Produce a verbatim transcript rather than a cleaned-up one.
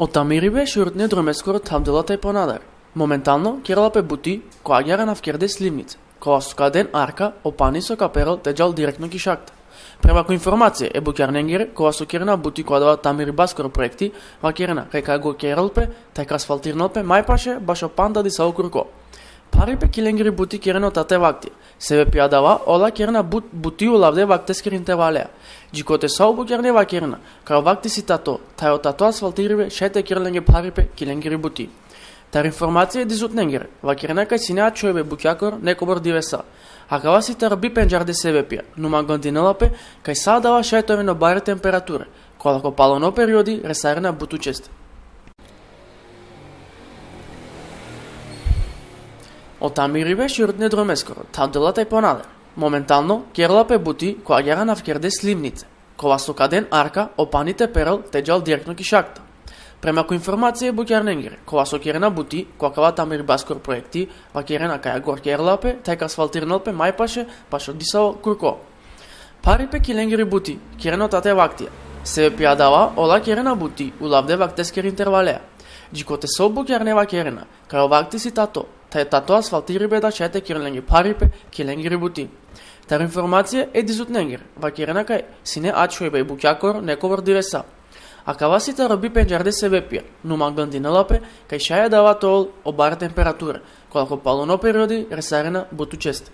O tamiribe širutne dromeskoro thavdela taj ponadar. Momentalno kerela pe buti ko agjaar anavkerde slivnice, kova so ka den arka o pani so ka perel te džal direktno ki šahta. Prema ko informacija e bukjarnengere, kova so kerena buti ko adava tamiribaskoro projekti, vakerena kaj ka agjaar kerel pe, taj ka asfaltirnel pe, maj paše bašo panda disavo kurko. Pharipe ki lengiri buti kerena o tate vakti. Sebepi adava, ola kerena but-, buti ulavde vakteskere intervalea. Dži kote sa o bukjarne vakerena, kaj o vakti si tato, taj o tato asfaltiribe šaj te kerel lenge pharipe ki lengiri buti. Tari informacija e dizutnengere, vakerena kaj sine ačhoibe bukjakoro nekobor divesa. Akava si taro bi pendžarde sebepija, no mangandinela pe, kaj sa adava šaj te oven o bare temperature, kola ko palono periodi resarena but učeste. O tamiribe širutne dromeskoro thavdela taj ponadar. Momentalno kerela pe buti ko agjaar anavkerde slivnice, kova so ka den arka o pani te perel te džal direktno ki šahta. Prema ko informacija e bukjarnengere, kova so kerena buti ko akava tamiribaskoro projekti, vakerena kaj agjaar kerela pe, taj ka asfaltirnel pe maj paše bašo disavo kurko. Pharipe ki lengiri buti kerena o tate vaktija. Sebepi adava, ola kerena buti ulavde vakteskere intervalea. Dži kote sa o bukjarne vakerena, kaj o vakti si tato, taj tato asfaltiribe da šaj te kerel lenge pharipe ki lengiri buti. Tari informacija e dizutnengere, vakerena kaj sine ačhoibe bukjakoro nekobor divesa. Akava si taro bi pendžarde sebepija, no mangandinela pe, kaj šaj adava te ovel o bare temperature, kola ko palono periodi resarena but učeste.